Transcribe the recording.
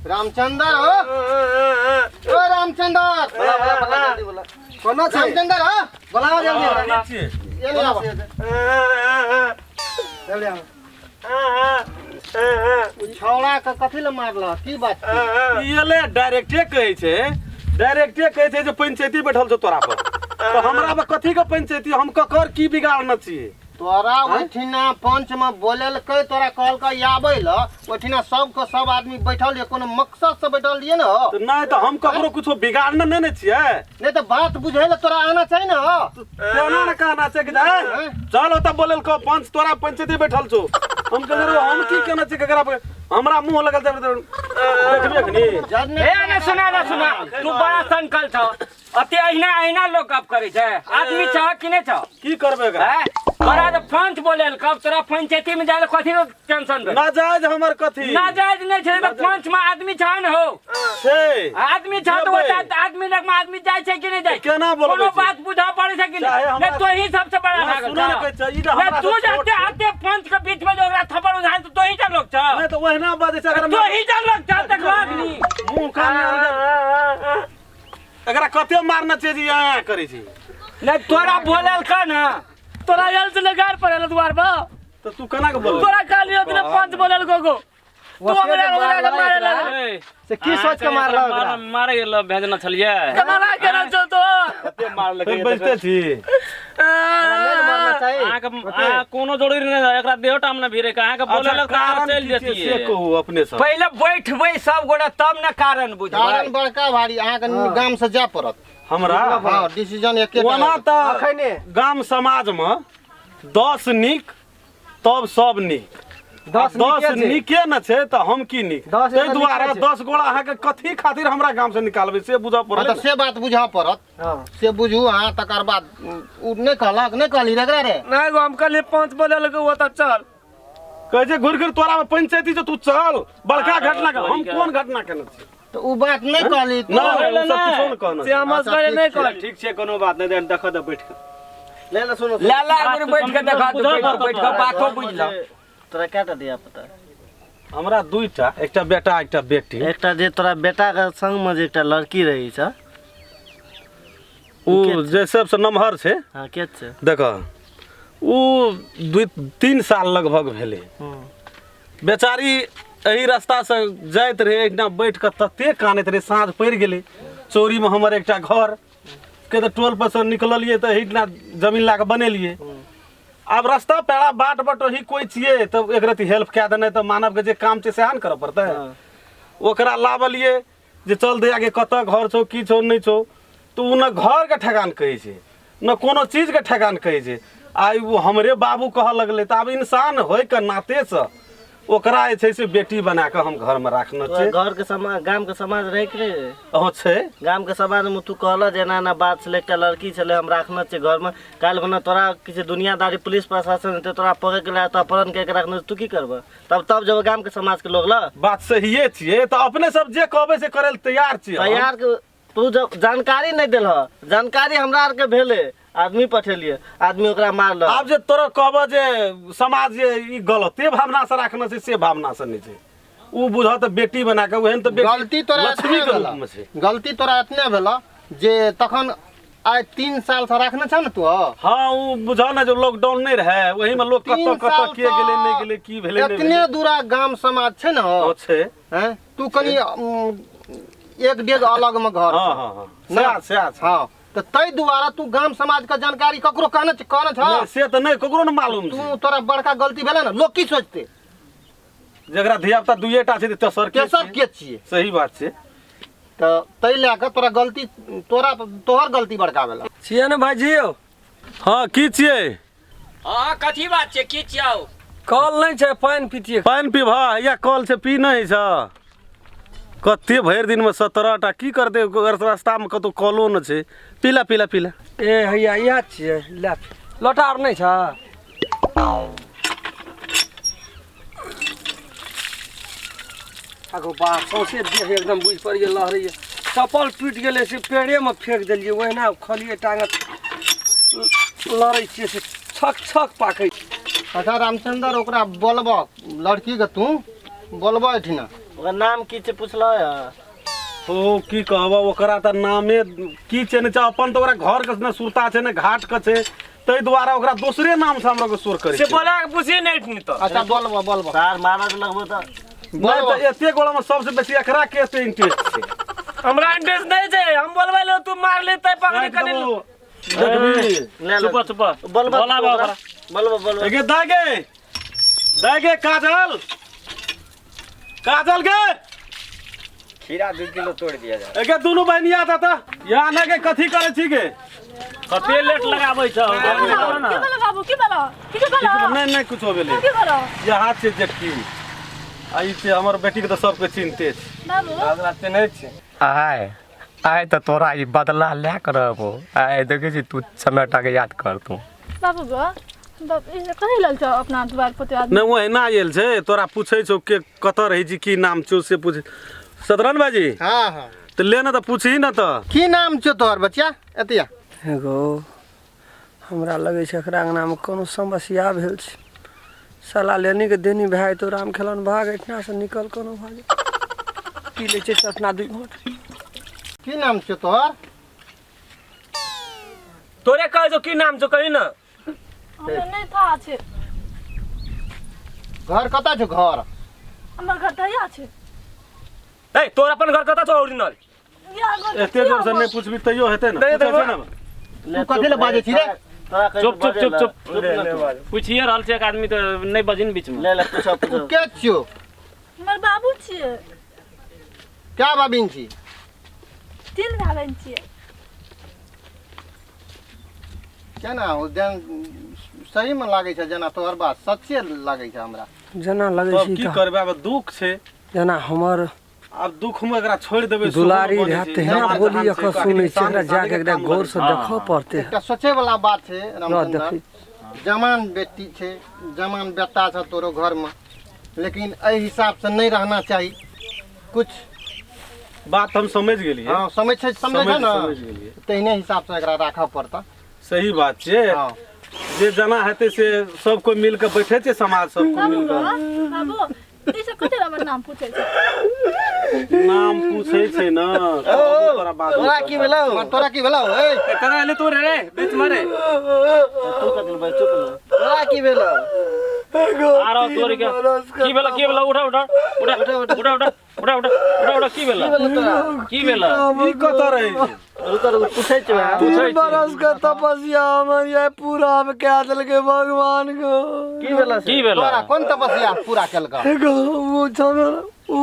रामचंद्र हो ओ रामचंद्र बोला बोला बोला जल्दी बोला कोना छै रामचंद्र हो बोलाओ जल्दी एने आबो जल्दी आओ उ छौड़ा के कथी ले मारल की बात छै? ई एलै डायरेक्टे कहै छै डायरेक्टे कहै छै जे पंचायती बैठल छौ तोरा पर तऽ हमरा पर कथी के पंचायती हम ककर की बिगाड़ने छियै तोरा ओहिठिना पंच में बोलेलकै तोरा कहलकै आबै ल ओहिठिना सबके सब आदमी बैठल रहिए कोनो मकसद से बैठल रहिए ने तऽ नहि तऽ हम ककरो कुछो बिगाड़ने नहि ने छियै नहि तऽ बात बुझै लए तोरा आना चाही ने कोना ने कहना छै कि ए, चल ओतऽ बोलेलको पंच तोरा पंचायती बैठल छौ हम कहलियै रे हम की केने छियै ककरा पर हमरा मुंह लगल छै देखबे अखनी जब ए ने सुना ने सुना तू बड़ा संकल छ अते अहिना अहिना लोग गप करै छै आदमी छ कि नहि छ की करबै एकरा हैं? तोरा जे पंच बोलेल कब तोरा पंचायती में जाए कथी के टेंशन भेल नाजायज हमर कथी नाजायज नहीं छै तऽ पंच में आदमी छ ने हो छै आदमी छ तऽ जेबै। ओतऽ आदमी लग में आदमी जाइ छै कि नहि जाइ छै? केना बोलबै कोनो छै? बात बुझा पड़ै छै कि चाहे नहि हमरा- नहि तोही सबसे बड़ा ना, भागल सुनऽ ने छह। कहै छै, ई तऽ नहि, हमरा तू से छोट जाते छै। आते पंच के बीच में जो ओकरा थप्पड़ उधार तऽ तोही जा लोग छ नहि तऽ ओहिना बाजै छै अगर तोही जा लोग छ देखबा अखनी मुंह कान मे अलगे एकरा कते मारना छै जे यहाँ करै छै नहि तोरा बोलल का ना तोरा आयल से गार पड़ल द्वार पर तऽ तू केना के बोल तोरा कहलियो तने पंच बोलल गोगो तू हमरा ओकरा के मारे लगल से की सोच के मारल ओकरा मारे गेल भेजना छलियै कमाला के ना चल तो कते मारलकै फेर बजते छी नहीं मारना चाही अहाँके अहाँ कोनो जरूरी नहि है एकरा देहो टाम ने भिरे के अहाँके बोले अच्छा, लग तऽ अहाँ कारण चलि की छै से जतियै कहू अपने सब पहिले बैठबै सब गोटा तब ने कारण बुझबै कारण बड़का भारी अहाँके गाम से जाय पड़त हमरा हँ डिसीजन एके ओना तऽ अखने गाम समाजमे 10 नीक तब सब नीक दस 10 नीके छै। नीके न छै तऽ हम की नीक 10 ताहि नीके दुआरे छै। 10 गोड़ा अहाँके कथी खातिर हमरा गाम से निकालबै से बुझऽ हँ पड़त तऽ से बात बुझऽ पड़त हँ से बुझू अहाँ तकर बाद उ नहि कहलक नहि कहली रे एकरा रे नहीं गो हम कहलिए पंच बोलल गो ओतऽ चल कहै छै घुरि घुरि तोरा में पंचायती छै तू चल बड़का अरे, घटना के हम तोरी के। कोन घटना केने छी तऽ उ बात नहि कहली तू नहि ओ सब किछो ने कहने से हम अच्छा, असगरे ठीक नहीं छै। कहली ठीक छै कोनो बात नहि देखऽ दे बैठ के ले ले सुनो ला ला एक बेर बैठ के देखा तू बुझऽ बैठ के पड़तौ बैठ के तोरा। बातो बुझ ल तोरा कएटा धिया पुता हमरा दुईटा एकटा बेटा एकटा बेटी एकटा जे तोरा बेटा के संग में जे एकटा लड़की रही छ ओ जे सबसँ नमहर छै हाँ के छै देख ओ 2-3 साल लगभग भेलै बेचारी एहि रास्तासँ जाइत रहै एहिठिना बैठ कऽ तते कानैत रहै साँझ पड़ि गेलै चौरीमे हमर एकटा घर के तऽ टोल पर से निकललियै तऽ एहिठिना जमीन लए कऽ बनेलियै आब रास्ता पेड़ा बाट बटोही कोइ छियै तऽ एक रति हेल्प कए देनाइ तऽ मानवके जे काम छै सएह ने करऽ पड़तै ओकरा लाबलियै जे चल दैया के कतऽ घर छौ की छौ नहि छौ तऽ ओ ने घरके ठेकान कहै छै ने कोनो चीजके ठेकान कहै छै आइ ओ हमरे बाबू कहऽ लगलै तऽ आब इंसान होइके नातेसँ ओकरा जे छै से बेटी बना कऽ हम घरमे राखने तोरा छियै घर के समाज गाम के समाज रहै कि नहि रहै? अहाँ छै गाम के समाज में तू कहल जे एना एना बात छलै एकटा लड़की छलै हम राखने छियै घर में काल्हि खुना तोरा किछु दुनियादारी पुलिस प्रशासन हेतै तोरा पकड़ के लाए तो अपहरण कए के राखने तू की करबह तब तब जब गाम के समाज के लोग ल बात सहिए छियै तऽ अपने सब जे कहबै से करै लए तैयार छियै हम। तैयार के तू जब जानकारी नहि देलह जानकारी हमरा आरके भेलै आदमी पठेलियै आदमी ओकरा मारलक आब जे तोरा कहबह जे समाज जे ई गलते भावना से राखने छै से भावना से नहि छै ओ बुझह तऽ बेटी बना कऽ ओहन तऽ बेटी गलती तोरा लक्ष्मी एतने के भेला रूपमे छै गलती तोरा एतने भेला जे तखन आइ 3 साल से राखने छ ने तू हाँ ओ बुझह ने जे लॉकडाउन नहि रहै ओहिमे लोक कतऽ तीन कतऽ साल के गेलै सँ नहि गेलै की भेलै नहि एतने भेलै दूरा गाम समाज छै ने हँ, छै हैं तू कनि एक डेग अलग में घर हाँ हाँ हाँ सएह सएह छै हाँ तऽ ताहि दुआरे तू गाम समाज के जानकारी ककरो कहने कहने छ नहि, से तऽ नहि ककरो ने मालूम तू छै तोरा बड़का गलती भेलै ने लोग की सोचते जकरा धिया पुता दुइए टा छै तऽ तेसर के तेसर छै? के छियै सही बात छै तऽ ताहि लए कऽ तोरा गलती तोरा तोहर गलती बड़का भेल छियै ने भाईजी यौ हाँ की छियै हाँ कथी बात छै की छियौ कल नहि छै पानि पीतियै पानि पीबह या कल छै पी नहि छ कते भरि दिनमे 17 टा की करतै ओकर रास्तामे कतहु कलो नहि छै पीला पीला पीला ए हैया इएह छियै ले लोटा आर नहि छ आगो बाप सौंसे देह एकदम बुझि पड़ि गेल लहरैए चप्पल टूटि गेलै से पेड़ेमे फेंक देलियै ओहिना खलियै टांगत लड़ै छियै से छक छक पाकै अच्छा रामचंद्र ओकरा बोलबह लड़की के तू बोलबह एहिठिना ओकर नाम की छै पुछलह ओ की कहब ओकरा तऽ नामे की छै नहि छै अपन तऽ ओकरा घर के ने सुरता छै ने घाट के छै ताहि दुआरे ओकरा दोसरे नाम से हमरा के शोर करै से छै बोला के पूछिए नहीं नहीं तो अच्छा बोलबो बोलबो सार मारत लगबो तऽ नहि तऽ एते गोला में सबसे बेसी एकरा के एते इंटरेस्ट छै हमरा इंटरेस्ट नहीं छै हम बोलबै ले तू मार ले तै पकड़ी कनी देखबी ले ले चुप चुप बोलबो बोला ओकरा। बोलबो बोलबो एगे दागे दागे काजल काजल गे खीरा 2 किलो तोड़ दिया जाए एगे दुनू बहनिया ता ता यहाँ ना के कथी करै छी गे कते लेट लगाबै छ की बोलो बाबू की बोलो की बोलो नहीं नहीं कुछो भेलै की बोलो यहाँ छै जेटकी आ ई छै हमर बेटी के तऽ सबके चिन्हते छै बाबू हमरा चिन्है छै आय आय तऽ तोरा ई बदला लए कऽ रहबो आय देखै छी तू समेटा के याद कर तू बाबू गो बाप ई कथी लेल छौ अपना दुआर पर आदमी नहि ओहिना आयल छै तोरा पूछै छौ के कतऽ रहै छी की नाम छौ से पूछ सतरन भाजी हाँ हाँ तऽ ले ने तऽ पूछही ने तऽ की नाम छौ तोहर बचिया एतिया एगो हमरा लगै छै एकरा अङ्गनामे कोनो समस्या भेल छै साला लेनी के देनी भए जेतौ राम खेलौन भाग एहिठिनासँ निकल कोनो भऽ जेतौ पी लै छै चटना 2 घोंट। की नाम छौ तोहर? तोरे कहै छौ की नाम छौ कही ना। हमरा नहि था छै। घर कतऽ छौ घर? हमर घर तऽ यहाँ छै। ए तोर अपन घर कतऽ छौ ओरिजिनल? एते जोर से नहि पूछबी तैयो हेतै ने। नहि, पूछै छै ने। तू कथी लए बाजै छी रे? तोरा कहै चुप चुप चुप चुप चुप पूछिए रहल छै एक आदमी तऽ नहि बजिन बीच में। ले ले पूछो तू पूछो। के छियौ? हमर बाबू छियै। क्या बाबिन छी? 3 भाई बहन छियै। केना हो जेन सही में लागै छै जेना तोहर बात सच्चे लागै छै हमरा। जेना लगै तब छै की तऽ करबै आब दुख छै। जेना हमर आब दुख में एकरा छोड़ि देबै दुलारी रहए तहिना बोली एखन सुनै छै एकरा जाके एकरा गौर से देखऽ पड़तै। एकटा सोचे वाला बात छै रामचंद्र। देखै। जमान बेटी छै जमान बेटा छै तोरो घर में लेकिन एहि हिसाब से नहीं रहना चाही। कुछ बात हम समझ गेलियै। हाँ समझ छै समझ छै ना समझ गेलियै। तहिने हिसाब से एकरा राखऽ पड़ता। सही बात छै। हाँ जे जना हेतै से सब कोइ मिल के बैठे छै समाज सब कोइ मिल के। बाबू ई सब कथी हमर नाम पूछै छै? नाम पूछै छै ना तोरा बात तोरा की भेलौ? तोरा की भेलौ? ए कना एले तोरे रे बीच में रे। तू कथी लए चुप न। तोरा की भेलौ? आरो तोरी के की भेलौ की भेलौ? उठा उठा उठा उठा उठा उठा उठा उठा उठा की भेलौ? की भेलौ? ई कतऽ रहै छै? रुक रुक पूछै छै। 3 बरस के तपस्या हमर ये पूरा कए देलकै भगवान गो। की भेलौ? की भेलौ? तोरा कोन तपस्या पूरा केलकौ? एगो ओ छौ उ